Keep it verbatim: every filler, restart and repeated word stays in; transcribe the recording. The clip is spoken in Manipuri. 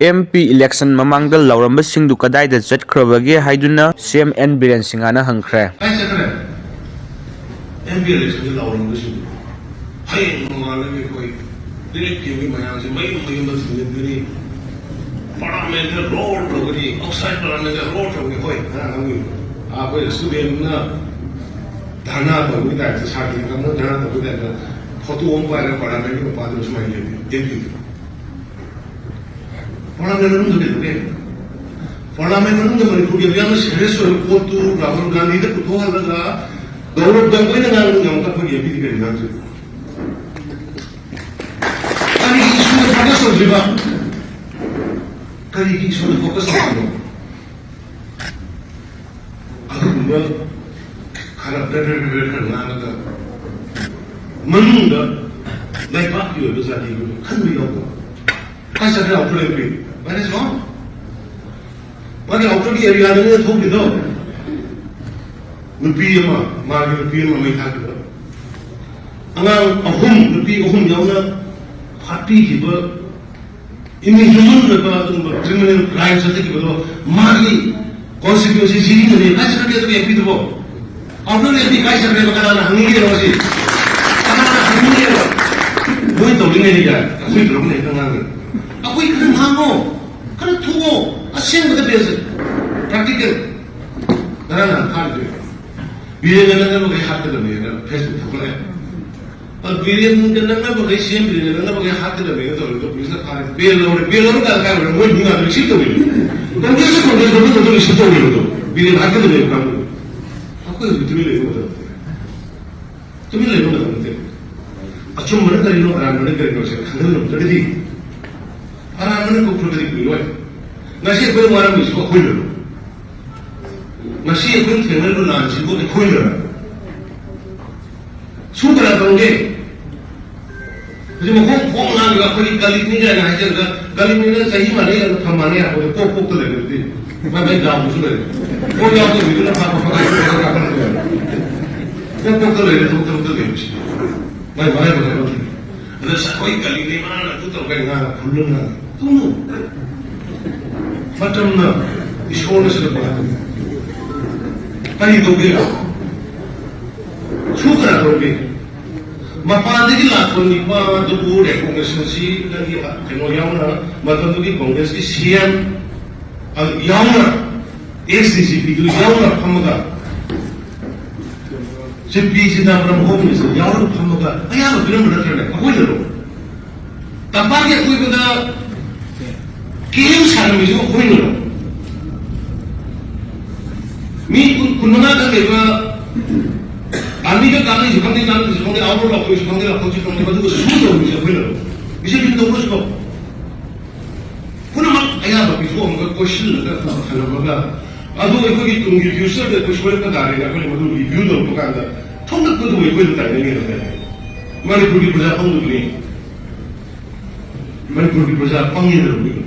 ꯑꯦꯝ ꯄꯤ ꯏꯂꯦꯛꯁꯟ ꯃꯃꯥꯡꯗ ꯂꯥꯎꯔꯝꯕꯁꯤꯡꯗꯨ ꯀꯗꯥꯏꯗ ꯆꯠꯈ꯭ꯔꯕꯒꯦ ꯍꯥꯏꯗꯨꯅ ꯁꯤ ꯑꯦꯝ ꯑꯦꯟ ꯕꯤꯔꯦꯟ ꯁꯤꯡꯍꯅ ꯍꯪꯈ꯭ꯔꯦ꯫ ꯀꯥꯏ ꯆꯠꯈ꯭ꯔꯦ? ꯑꯦꯝ ꯄꯤ ꯏꯂꯦꯛꯁꯟꯒꯤ ꯂꯥꯎꯔꯝꯕꯁꯤꯡꯗꯨ ꯍꯌꯦꯡ ꯅꯣꯡꯉꯥꯜꯂꯒ ꯑꯩꯈꯣꯏ ꯗꯤꯂꯤꯠ ꯇꯤꯝꯒꯤ ꯃꯌꯥꯝꯁꯦ ꯃꯌꯨꯝ ꯃꯌꯨꯝꯗ ꯊꯤꯡꯖꯤꯟꯒꯅꯤ, ꯄꯥꯔꯂꯥꯃꯦꯟꯗ ꯔꯣꯜ ꯇꯧꯒꯅꯤ, ꯑꯥꯎꯠꯁꯥꯏꯠ ꯄꯥꯔꯂꯥꯃꯦꯟꯗ ꯔꯣꯜ ꯇꯧꯒꯅꯤ꯫ ꯍꯣꯏ, ꯉꯔꯥꯡ ꯅꯪꯒꯤ ꯑꯩꯈꯣꯏ ꯁ꯭ꯇꯨꯗꯦꯟꯅ ꯙꯔꯅꯥ ꯇꯧꯕꯒꯤ ꯇꯥꯏꯞꯇ, ꯁꯥꯇ꯭ꯔ ꯀꯥꯡꯕꯨꯅ ꯙꯔꯅꯥ ꯇꯧꯕꯒꯤ ꯇꯥꯏꯞꯇ ꯐꯣꯇꯣ ꯑꯃ ꯄꯥꯏꯔꯒ ꯄꯥꯔꯂꯥꯃꯦꯟꯒꯤ ꯃꯄꯥꯟꯗ ꯁꯨꯃꯥꯏꯅ ꯂꯦꯞꯄꯤ꯫ ꯄꯥꯔꯂꯥꯃꯦꯟ ꯃꯅꯨꯡꯗ ꯀꯩꯗꯧꯒꯦ? ꯄꯥꯔꯂꯥꯃꯦꯟ ꯃꯅꯨꯡꯗ ꯃꯅꯤꯄꯨꯔꯒꯤ ꯑꯗꯨꯛ ꯌꯥꯝꯅ ꯁꯦꯔꯤꯌꯁ ꯑꯣꯏꯕ ꯄꯣꯠꯇꯨ ꯔꯥꯍꯨꯜ ꯒꯥꯟꯙꯤꯗ ꯄꯨꯊꯣꯛꯍꯜꯂꯒ ꯒꯧꯔꯕ ꯒꯪꯒꯣꯏꯅ ꯉꯥꯡꯕ ꯉꯝꯃꯛꯇꯕ ꯑꯩꯈꯣꯏꯒꯤ ꯑꯦꯝ ꯄꯤꯗꯤ ꯀꯔꯤ ꯉꯥꯡꯗꯣꯏꯅꯣ? ꯀꯔꯤꯒꯤ ꯏꯁꯨꯗ ꯐꯣꯀꯁ ꯇꯧꯗ꯭ꯔꯤꯕ? ꯀꯔꯤꯒꯤ ꯏꯁꯨꯗ ꯐꯣꯀꯁ ꯇꯧꯗ꯭ꯔꯤꯕ? ꯑꯗꯨꯒꯨꯝꯕ ꯈꯔ ꯕ꯭ꯔꯦ ꯕ꯭ꯔꯦ ꯕ꯭ꯔꯦ ꯕ꯭ꯔꯦ ꯈꯔ ꯉꯥꯡꯉꯒ ꯃꯅꯨꯡꯗ ꯂꯩꯕꯥꯛꯀꯤ ꯑꯣꯏꯕ ꯖꯥꯇꯤꯒꯤ ꯑꯣꯏꯕ ꯈꯟꯕ ꯌꯥꯎꯗꯕ꯫ ꯀꯥꯏ ꯆꯠꯈ꯭ꯔꯦ outdoor M P? Where is gone? ꯃꯥꯒꯤ ꯑꯥꯎꯠꯗꯣꯔꯒꯤ ꯑꯦꯔꯤꯌꯥꯗꯅꯤꯅ ꯊꯣꯛꯈꯤꯗꯣ꯫ ꯅꯨꯄꯤ ꯑꯃ, ꯃꯥꯒꯤ ꯅꯨꯄꯤ ꯑꯃ ꯃꯩ ꯊꯥꯈꯤꯕ꯫ ꯑꯉꯥꯡ ꯑꯍꯨꯝ, ꯅꯨꯄꯤ ꯑꯍꯨꯝ ꯌꯥꯎꯅ ꯍꯥꯠꯄꯤꯈꯤꯕ, ꯏꯃꯤꯒ꯭ꯔꯦꯁꯟ ꯑꯣꯏꯕ ꯑꯗꯨꯒꯨꯝꯕ ꯀ꯭ꯔꯤꯃꯤꯅꯦꯜ ꯀ꯭ꯔꯥꯏꯝ ꯆꯠꯊꯈꯤꯕꯗꯣ ꯃꯥꯒꯤ ꯀꯣꯟꯁꯇꯤꯇ꯭ꯌꯨꯟꯁꯤ ꯖꯤꯔꯤꯗꯅꯤ꯫ ꯀꯥꯏ ꯆꯠꯈ꯭ꯔꯒꯦ ꯑꯗꯨꯒꯤ ꯑꯦꯝ ꯄꯤꯗꯨꯕꯣ? ꯑꯥꯎꯠꯗꯣꯔ ꯑꯦꯝ ꯄꯤ ꯀꯥꯏ ꯆꯠꯈ꯭ꯔꯦꯕ? ꯀꯅꯥꯅ ꯍꯪꯅꯤꯡꯒꯦꯕ ꯃꯁꯤ? ꯀꯅꯥꯅ ꯍꯪꯅꯤꯡꯒꯦꯕ? ꯃꯣꯏ ꯇꯧꯔꯤꯉꯩꯅꯤ ꯀꯥꯏ ꯑꯩꯈꯣꯏ ꯇꯧꯔꯛꯄꯅ ꯍꯦꯛꯇ ꯉꯥꯡꯉꯦ꯫ ꯑꯩꯈꯣꯏ ꯈꯔ ꯉꯥꯡꯉꯣ, ꯈꯔ ꯊꯣꯛꯑꯣ, ꯑꯁꯦꯡꯕꯗ ꯕꯦꯁ ꯄ꯭ꯔꯥꯛꯇꯤꯀꯦꯜ꯫ ꯉꯔꯥꯡ ꯅꯍꯥꯟ ꯊꯥꯔꯤꯗꯣ ꯕꯤꯔꯦꯟꯅ ꯅꯪꯅꯕ ꯀꯩ ꯍꯥꯠꯀꯗꯕꯅꯦꯅ ꯐꯦꯁꯕꯨꯛ ꯊꯥꯒꯠꯂꯛꯑꯦ꯫ ꯑꯗꯨ ꯕꯤꯔꯦꯟꯒ ꯅꯛꯅꯕꯈꯩ, ꯁꯤ ꯑꯦꯝ ꯕꯤꯔꯦꯟꯒ ꯅꯛꯅꯕꯈꯩ ꯍꯥꯠꯀꯗꯕꯅꯦꯅ ꯇꯧꯔꯤꯗꯣ ꯄꯨꯂꯤꯁꯅ ꯐꯥꯔꯦ꯫ ꯕꯦꯜ ꯂꯧꯔꯦ꯫ ꯕꯦꯜ ꯂꯧꯔꯀꯥꯟꯗ ꯀꯥꯏ ꯂꯧꯔꯦ? ꯃꯣꯏ ꯃꯤ ꯉꯥꯛꯇ ꯔꯤꯁꯤꯞ ꯇꯧꯔꯤꯅꯦ꯫ ꯀꯪꯒ꯭ꯔꯦꯁꯀ ꯀꯪꯒ꯭ꯔꯦꯁ ꯒꯣꯕꯔꯃꯦꯟ ꯇꯧꯗꯣ ꯔꯤꯁꯤꯞ ꯇꯧꯔꯤꯕꯗꯣ ꯕꯤꯔꯦꯟ ꯍꯥꯠꯀꯗꯕꯅꯦ ꯀꯥꯡꯕꯨ꯫ ꯑꯩꯈꯣꯏ ꯍꯧꯖꯤꯛ ꯇꯨꯃꯤꯟ ꯂꯩꯕ ꯃꯇꯝ ꯅꯠꯇꯦ꯫ ꯇꯨꯃꯤꯟ ꯂꯩꯕ ꯃꯇꯝ ꯅꯠꯇꯦ꯫ ꯑꯆꯨꯝꯕꯅ ꯀꯔꯤꯅꯣ, ꯑꯔꯥꯟꯕꯅ ꯀꯔꯤꯅꯣ ꯁꯦ ꯈꯪꯍꯟꯂꯝꯗ꯭ꯔꯒꯗꯤ, ꯑꯔꯥꯟꯕꯅ ꯀꯣꯛꯄꯗꯗꯤ ꯀꯨꯏꯔꯣꯏ꯫ ꯉꯁꯤ ꯑꯩꯈꯣꯏꯅ ꯋꯥꯔꯝꯃꯤꯁꯤꯕꯨ ꯑꯩꯈꯣꯏꯅꯔꯣ? ꯉꯁꯤ ꯑꯩꯈꯣꯏꯅ ꯊꯦꯡꯅꯔꯤꯕ ꯂꯥꯟꯁꯤꯕꯨ ꯑꯩꯈꯣꯏꯅꯔꯣ? ꯁꯨ ꯀꯅꯥ ꯇꯧꯔꯝꯒꯦ? ꯍꯧꯖꯤꯛ ꯃꯈꯣꯡ ꯐꯣꯡ ꯉꯥꯡꯉꯒ ꯑꯩꯈꯣꯏꯒꯤ ꯀꯂꯤꯛꯅꯤ ꯀꯥꯏꯅ ꯍꯥꯏꯖꯔꯒ, ꯀꯂꯤꯛꯅꯤꯅ ꯆꯍꯤ ꯃꯥꯟꯅꯩ ꯑꯗꯨ ꯊꯝ ꯃꯥꯟꯅꯩ ꯍꯥꯏꯕꯗ ꯀꯣꯛ ꯀꯣꯛꯇ ꯂꯩꯔꯦ꯫ ꯑꯗꯨꯗꯤ ꯃꯥꯏ ꯃꯥꯏ ꯗꯥꯎꯗꯨꯁꯨ ꯂꯩꯔꯦ꯫ ꯀꯣꯛ ꯌꯥꯎꯗꯕꯤꯗꯨꯅ ꯐꯥ ꯐꯥ ꯐꯥ ꯐꯥ ꯐꯥ ꯐꯥ ꯂꯩꯔꯦ꯫ ꯀꯣꯛ ꯀꯣꯛꯇ ꯂꯩꯔꯦ, ꯊꯕꯛ ꯊꯕꯛꯇ ꯂꯩꯔꯤꯁꯤ꯫ ꯃꯥꯏ ꯃꯥꯏ ꯃꯥꯏ ꯃꯥꯏ ꯑꯗ ꯑꯩꯈꯣꯏ ꯀꯂꯤꯛꯅꯤ ꯃꯥꯅ ꯑꯗꯨ ꯇꯧꯔꯒ ꯉꯥꯡꯉ ꯐꯨꯜꯂ ꯉꯥꯡꯉꯤ꯫ ꯇꯨꯝꯃꯨ꯫ ꯃꯇꯝꯅ ꯏꯁꯣꯔꯅ ꯁꯤꯜꯂꯛꯄ ꯉꯥꯛꯇꯅꯤ꯫ ꯀꯔꯤ ꯇꯧꯒꯦ? ꯁꯨ ꯀꯅꯥ ꯇꯧꯔꯒꯦ? ꯃꯄꯥꯟꯗꯒꯤ ꯂꯥꯛꯄ ꯅꯤꯄꯥꯗꯨꯕꯨ recognition ꯁꯤ ꯅꯪꯒꯤ ꯀꯩꯅꯣ ꯌꯥꯎꯅ, ꯃꯇꯝꯗꯨꯒꯤ ꯀꯣꯡꯒ꯭ꯔꯦꯁꯀꯤ ꯁꯤ ꯑꯦꯝ ꯌꯥꯎꯅ, ꯑꯦꯁ ꯗꯤ ꯖꯤ ꯄꯤꯗꯨ ꯌꯥꯎꯅ ꯐꯝꯃꯒ, ꯁꯤ ꯄꯤ ꯆꯤꯗꯝꯕꯔꯝ ꯍꯣꯝ ꯃꯤꯅꯤꯁꯇꯔ ꯌꯥꯎꯔꯒ ꯐꯝꯃꯒ ꯑꯌꯥꯕ ꯄꯤꯔꯝꯕ ꯅꯠꯇ꯭ꯔꯅꯦ? ꯑꯩꯈꯣꯏꯅꯔꯣ? ꯇꯝꯄꯥꯛꯀꯤ ꯑꯀꯣꯏꯕꯗ ꯀꯦꯝ ꯁꯥꯔꯝꯃꯤꯁꯤꯕꯨ ꯑꯩꯈꯣꯏꯅꯔꯣ? ꯃꯤ ꯀꯨꯟ, ꯀꯨꯟꯃꯉꯥ ꯈꯛ ꯂꯩꯕ ꯑꯥꯔꯃꯤꯗ ꯀꯥꯞꯅꯩꯁꯨ ꯈꯪꯗꯦ, ꯀꯥꯞꯅꯗꯦꯁꯨ ꯈꯪꯗꯦ, ꯑꯥꯎꯠ ꯂꯥꯎꯊꯣꯛꯏꯁꯨ ꯈꯪꯗꯦ, ꯂꯥꯎꯊꯣꯛꯁꯨ ꯈꯪꯗꯦ, ꯑꯗꯨꯒ ꯁꯨ ꯇꯧꯔꯝꯃꯤꯁꯦ ꯑꯩꯈꯣꯏꯅꯔꯣ? ꯕꯤ ꯖꯦ ꯄꯤꯅ ꯇꯧꯕ꯭ꯔꯣ ꯁꯤꯕꯣ? ꯄꯨꯝꯅꯃꯛ ꯑꯌꯥꯕ ꯄꯤꯊꯣꯛꯑꯝꯃꯒ, ꯀꯣꯏꯁꯤꯜꯂꯒ ꯊꯝꯂꯝꯃꯒ, ꯑꯗꯨ ꯑꯩꯈꯣꯏꯒꯤ ꯇꯨꯡꯒꯤ ꯐ꯭ꯌꯨꯆꯔꯗ ꯑꯩꯈꯣꯏ ꯁꯣꯏꯔꯛꯄ ꯇꯥꯔꯦꯅ ꯑꯩꯈꯣꯏꯅ ꯃꯗꯨ ꯔꯤꯚ꯭ꯌꯨ ꯇꯧꯔꯛꯄ ꯀꯥꯟꯗ ꯊꯣꯛꯂꯛꯄꯗꯨꯕꯨ ꯑꯩꯈꯣꯏꯅ ꯇꯥꯏꯅꯔꯤꯕ ꯃꯅꯤꯄꯨꯔꯒꯤ ꯄ꯭ꯔꯖꯥ ꯄꯪꯕꯗꯨꯅꯤ꯫ ꯃꯅꯤꯄꯨꯔꯒꯤ ꯄ꯭ꯔꯖꯥ ꯄꯪꯉꯦꯅ ꯂꯧꯅꯩ꯫